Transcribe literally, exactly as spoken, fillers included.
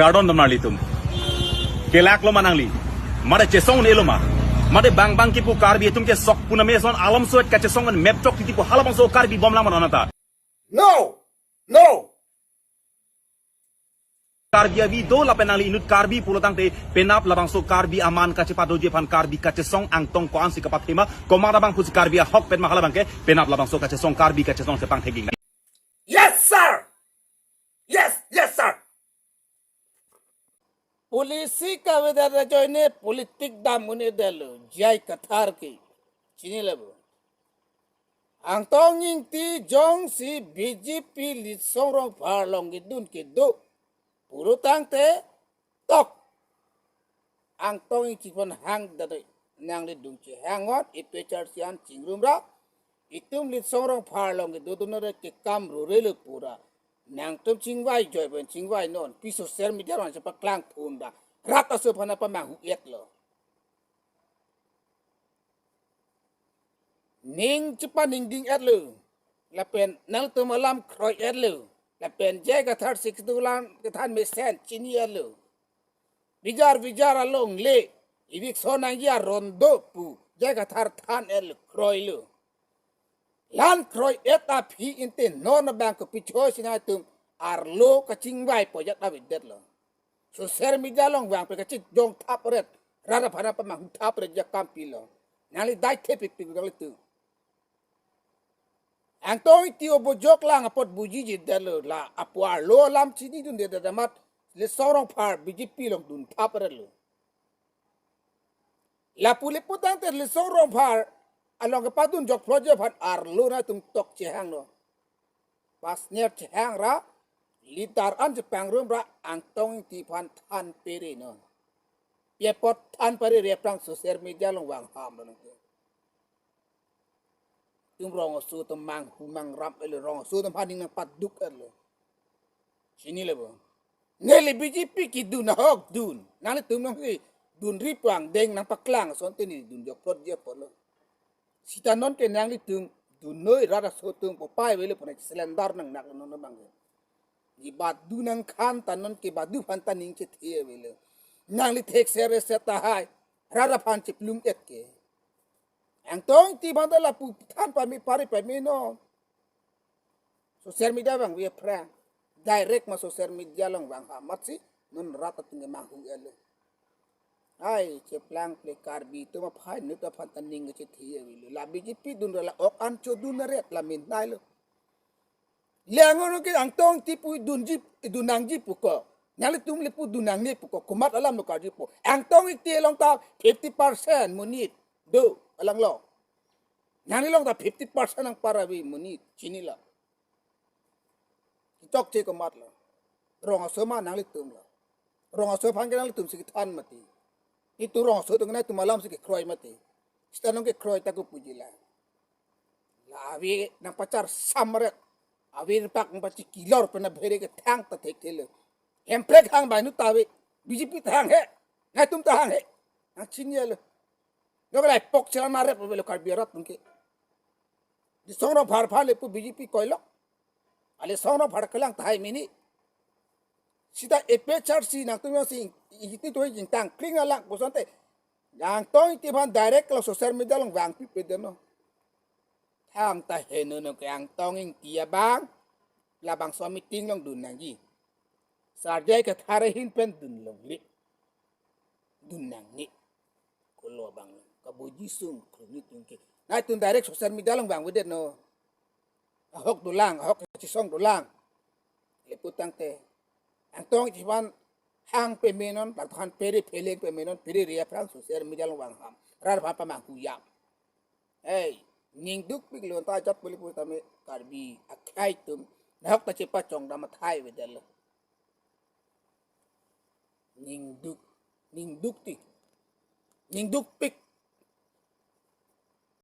Kardom dam nanglitum. Kelak lo ma nangli? Mate chesong ne lo ma? Mate bang bang kipu Karbi atum ke sok pu name ason alam suet kachesong an mep chok titi pu halabangso Karbi bom lang ma non anta. No! No! Karbi avi do lapen nangli inut Karbi pulo tangte penap labangso Karbi aman kachepadoji aphan Karbi kachesong angtong ko-ansi kapathema komat abang pusi Karbi ahok pen ma halabang ke penap labangso kachesong Karbi kachesong si pangthek-ik. Yes, sir! Yes, yes, sir! Policy kavedet ajoine politik dam un-edetlo, J I Kathar ke. Chinilo bo. Angtong Ingti jongsi B J P Litsong Rongphar along kedun kedo pulo tangte tok. Angtong Ingti aphan hang dade nangli dung chehang ot, ipe char sian chingrum ra. Itum Litsong Rongphar along kedodun ore ke kam rurelo pura. Nangtum chingvai joi pen chingvai non. Pi social media ron chepaklang phun ba. Rat aso aphan pamanghu-etlo. Ning chepaningding-etlo. Lapen nangtum alam kroi-etlo. Lapen J I Kathar six du alam kethan mesen chini-etlo. Bijar bijar along le. Eviction nangji aron do pu J I Kathar than-etlo, kroilo. La-an kroi-et aphi ante non abang kopi choi si nangtum arlo kachingvai pojat avedetlo. Social media along vangpe kachijong thap ret. Rat aphan pamanghu thap ret, ja kam pilo. Nangli dai thepik pik nanglitum. Angtong Ingti obojok lang apot bujiji detlo, la apu arlo alam chinidundedet amat Litsong Rongphar B J P along dun thap retlo. Lapu le putangte Litsong Rongphar along kepadun jokphloji aphan arlo nangtum tok chehanglo. Pasner chehang ra, litar an chepangrum ra Angtong Ingti aphan than pere non. Pi apot than pere, re aphrang social media along vang ham lo nangke. Itum rong aso atum manghu mangram-etlo, rong aso atum aphan ning nangpaduk-etlo. Chinilo bo. Neli B J P kedun ahok dun. Nanglitum nangkedun ri pangdeng nangpaklang asonte ne dun jokphloji apotlo. Sita non ke nanglitum dunnoi, rat aso atum popai avelo pu nang cylinder nangnak non abang ke. Neli badu nangkhan ta non ke badu aphan ta ning chethe avelo. Nangli thekser-et tahai. Rat aphan cheplung-et ke. Angtong Ingti aphan ta lapu than pame pare pame non. Social media vangve aphrang. Direct ma social media along vang ha amatsi non rat atum kemanghu-etlo. Ai, cheplang ple Karbi atum aphan, inut aphan ta ning kachethe avelo. La B J P dun ra la ok an chodun ret la min nailo. Le angon ke Angtong Ingti pu dunji, dun nangji pu ko. Nanglitum le pu dun nangne pu ko. Komat alam lo karjupo. Angtong Ingti along ta fifty percent monit do alang lo. Nangli along ta fifty percent nangpar ave monit, chinilo. Chokche komatlo. Rong aso ma nanglitumlo. Rong aso aphan ke nanglitum si kethan mati. Itum rong aso atum nangtum alam si kekroi mati. Sita non kekroi ta kopuji la. La ave nangpachar samret. Ave pak nangpachikilor pen abhere kethang ta thekthelo. Hemprek hang bai nu ta ave. B J P ta hanghe. Nangtum ta hanghe. Nangchinilo. Nokla epok chelang narep avelo Karbi arat nangke. Litsong Rongphar aphan le pu B J P koilo. Ale Litsong Rongphar kelang tahai mini. Sita A P H L C nangtum jongsi iti tuhi jingtang kring alang pu asonte. Angtong Ingti aphan direct lo social media along vangpipe deno. Thangta heno non ke Angtong Ingti abang labangso meeting along dun nangji. Sar J I Kathar ahin pen dun longle. Dun nangne. Kolo abang kabuji sung kruni tungke. Nangtum direct social media along vangvedet non. Ahok dolang, ahok kachisong dolang. Le putangte Angtong Ingti aphan hang pame non, bangthan pere pheleng pame non, pere re aphrang social media along vang ham. Rat aphan pamanghu yam. Hei, ning dukpiklo ta jat puli pu tame Karbi akhei atum. Nahok ta chepachong dam athai avedetlo. Ning duk, ning duk ti. Ning dukpik.